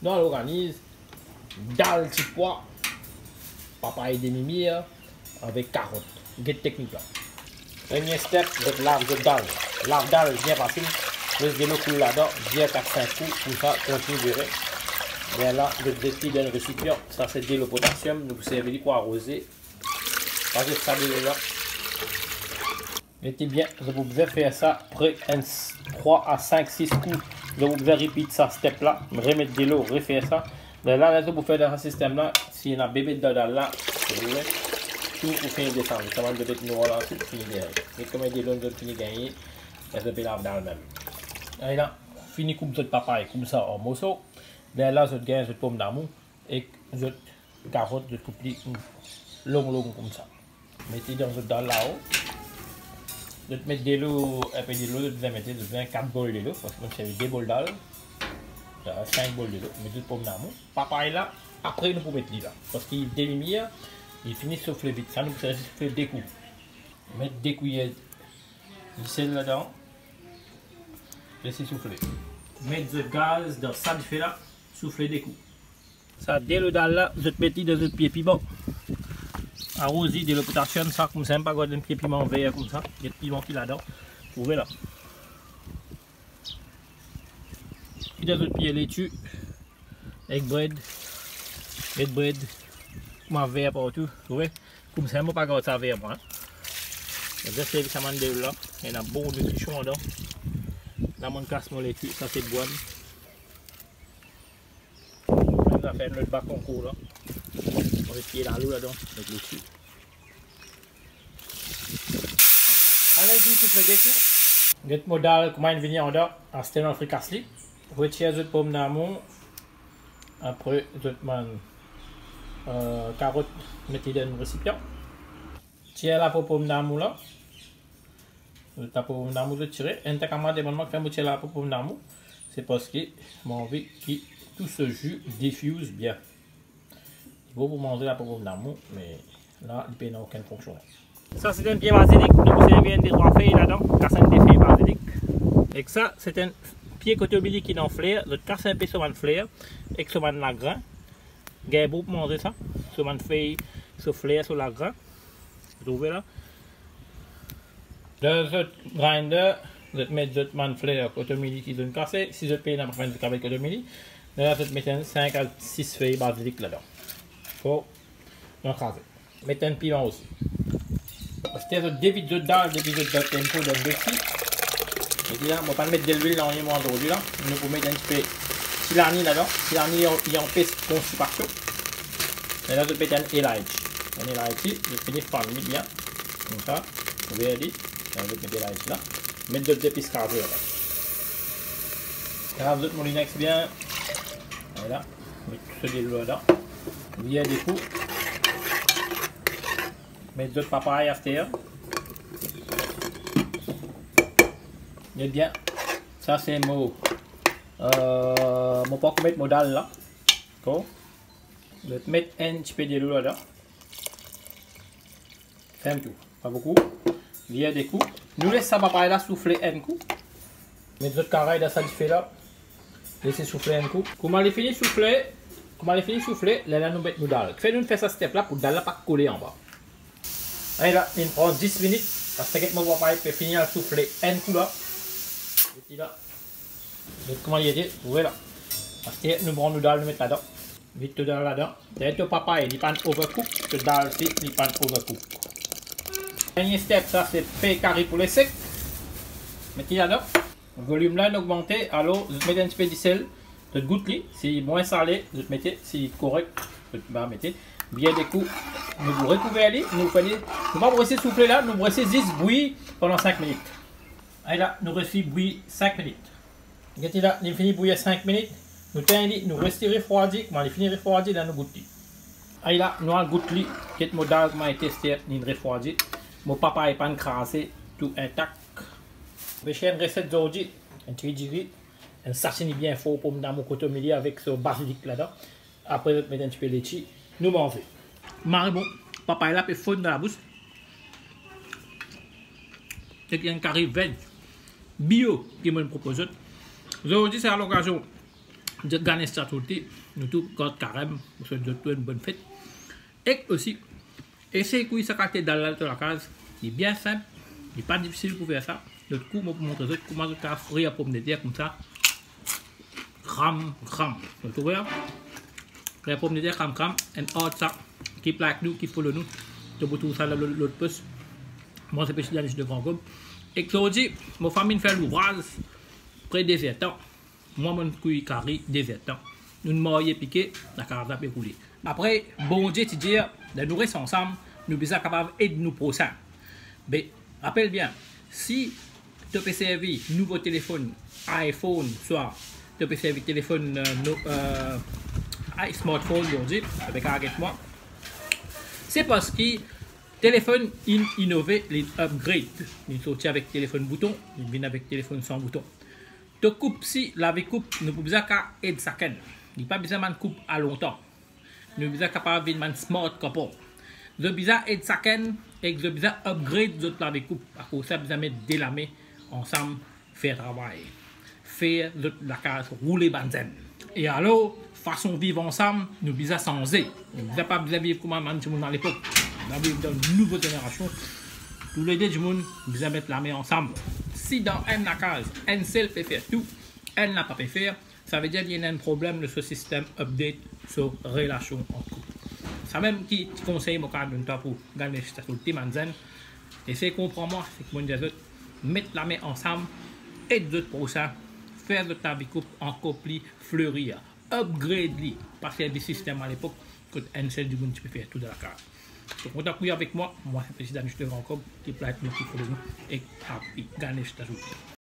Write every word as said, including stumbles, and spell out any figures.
Nou al organiz dal ti pwa, papay demi mir avek karot. Get teknik la. Premie step, zot lav zot dal. Lav dal bien fasil. Les delo koul ladan, vir kat sink kou, koumsa, kontinie vire. Lerla, zot zet li dan enn resipian. Sa se delo potasiom, nou pou servi li pou aroze. Pa zet sa delo la. Gete bien, zot pou bizin fer sa pre enn s-, trwa a sink, sis kou. Zot pou bizin repeat sa step la, remet delo, refer sa. Lerla, ler zot pou fer dan sa sistem la, si ena bebe dan dal la, si ou vle, tou pou fini desann. Sa bann bebe nwar la osi pou fini desann. Met konbien delo zot fini gagne, ler zot pe lav dal mem. Ala, fini koup zot papay koumsa an morso. Lerla, zot gagn zot pomdamour ek zot karot, zot koup li long long koumsa. Met li dan zot dal lao. Zot met delo, enpe delo, zot bizin mete, zot bizin kat bol delo, parski nou servi de bol dal. Sa, sink bol delo, met zot pomdamour. Papay la, apre nou pou met li la, parski demi mir, li fini soufle vit. Sa nou pou servi soufle de kou. Met de kwiyer disel ladan. Les li soufle. Met zot gaz dan sa dife la, soufle de kou. Sa delo dal la, zot met li dan zot pie piman. Aroz li delo potasiom sa, koumsa, pa gard enn pie piman ver koumsa, get piman ki ladan. Trouve la. Li dan zot pie leti, ek bred, get bred, kouma ver partou, trouve. Koumsa, mo pa gard sa ver mwa. Zis servi sa bann delo la, ena bon nitrision ladan. La, monn kas mo leti, sa se bwann. Monn fer enn lot bak ankor la. Monn met pie lalou ladan, met leti. Ale, li soufle de kou. Get mo dal kouma inn vini andan, aster nou al frikas li. Retir zot pomdamour, apre zot bann, eh, karot, met li dan enn resipian. Tir lapo pomdamour la. Lapo pomdamour zot tire. Enn ta kamarad demann mwa kifer mo tir lapo pomdamour. Se parski mo anvi ki tou so zi difiz bien. Li bon pou manze lapo pomdamour, me la, li pena okenn fonksion. Sa se enn pie bazilik, nou pou servi enn de trwa fey ladan, kas enn de fey bazilik. Ek sa, se enn pie kotomili ki ena fler, zot kas enpe so bann fler, ek so bann lagrin. Gagn bon pou manze sa, so bann fey, so fler, so lagrin. Trouve la. Dan zot grinder, zot met zot bann fler kotomili ki zot inn kase. Si zot pena, pa fer enn zot kavet kotomili. La, zot met enn sink a sis fey bazilik ladan. Pou nou kraze. Met enn piman osi. Aster zot devid zot dal, devid zot dal tempo dan desi. Epi la, mo pa met delwil dan mo zordi la. Nou pou met enn tipe tilani ladan. Tilani, li, li anpes konstipasion. E la, zot met enn elaichi. Enn elaichi, zot fini fann li bien. Koumsa, ouver li. La, zot met elaichi la. Met zot zepis kraze la. Kraze zot moulinex bien. Vwala. Met tou so delo ladan. Bien de kou. Met zot papay aster. Ebien, sa se mo, eh, mo pa ankor met mo dal la. Dakor? Met enn tipe delo ladan. Ferm tou. Pa boukou. Vir de kou. Nou les sa papay la soufle enn kou. Met zot karay dan sa dife la. Les li soufle enn kou. Kouma li fini soufle, kouma li fini soufle, lerla nou met nou dal. Kifer nou fer sa step la, pou dal la pa kole anba. Ala, li pran dis minit. Aster get mo papay pe fini al soufle enn kou la. Epi la, get kouma li ete, vwala. Aster nou pran nou dal, nou met ladan. Vid to dal ladan. Dernie to papay, li pa'nn overcook, to dal si li pa'nn overcook. Dernie step, sa se pe kari poule sek. Met li ladan. Volim la inn ogmante, alor zot met enn tipe disel, zot gout li, si mwin sale, zot mete, si korek, zot pa mete. Vir de kou, nou pou rekouver li, nou fer li, nou pa pou les li soufle la, nou pou les li zis bwi pandan sink minit. Ala, nou les li bwi sink minit. Gete la, li fini bwi sink minit. Nou tegn li, nou les li refrwadi. Kouma li fini refrwadi, la nou gout li. Ala, nou al gout li. Get mo dal kouma ete, aster li refrwadi. Mo papay pa'nn kraze, tou intak. Pe fer enn reset zordi, enn ti diri, enn sasini bien for, pomdamour, kotomili avek so bazilik ladan. Apre zot met enn tipe leti, nou manze. Mari bon, papay la pe fonn dan labous. Ek enn kari veg bio ki mo'nn propoz zot. Zordi se a lokazion Ganesh Chaturthi, nou tou gard karem, mo swet zot tou enn bonn fet. Ek osi, esey kwi sa kalite dal la dan to lakaz. Li bien sinp, li pa difisil pou fer sa. Lot kou, mo pou montre zot kouma zot kapav frir pomdeter koumsa. Kram, kram. Zot trouve la? Frir pomdeter, kram, kram, and add sa. Keep like nou, keep follow nou. To pou trouv sa dan lot, lot post. Mwa se Petit Danish de Grand Gaube. Ek zordi, mo fam inn fer louvraz pre de zer tan. Mwa, mo'nn kwi kari de zer tan. Nou'nn marye pike, lakaz la pe roule. Apre, Bondie ti dir, ler nou res ansam, nou bizin kapav ed nou prosin. Be, rapel bien, si to pe servi nouvo telefonn iPhone, swa to pe servi telefonn, eh, no-, eh, i-, smartphone zordi, avek arget mwa, se parski telefonn inn inove, li upgrade. Li sorti avek telefonn bouton, li vinn avek telefonn san bouton. To koup si, lave koup, nou pou bizin kapav ed sakenn. Li pa bizin bann koup a lontan. Nou bizin kapav vinn bann smart couple. Zot bizin ed sakenn ek zot bizin upgrade zot lave koup. Akoz sa, bizin met de lame ansam, fer travay, fer zot lakaz roule, bann zenn. E alor, fason viv ansam, nou bizin sanze. Nou bizin pa bizin viv kouma bann dimoun alepok. Nou viv dan nouvo zenerasion. Toulede dimoun bizin met lame ansam. Si dan enn lakaz, enn sel pe fer tou, enn la pa pe fer, savedir li ena enn problem dan so sistem update so relasion ant koup. Samem ki ti konsey mo kapav donn twa pou Ganesh Chaturthi, bann zenn, esey konpran mwa, seki mo'nn dir zot, met lame ansam, ed zot prosin, fer zot lavi koup ankor pli fleri, upgrade li, pa servi sistem alepok kot enn sel dimoun ti pe fer tou dan lakaz. So, kontan pou avek mwa, mwa se Petit Danish de Grand Gaube, keep like nou, keep follow nou, ek happy Ganesh Chaturthi.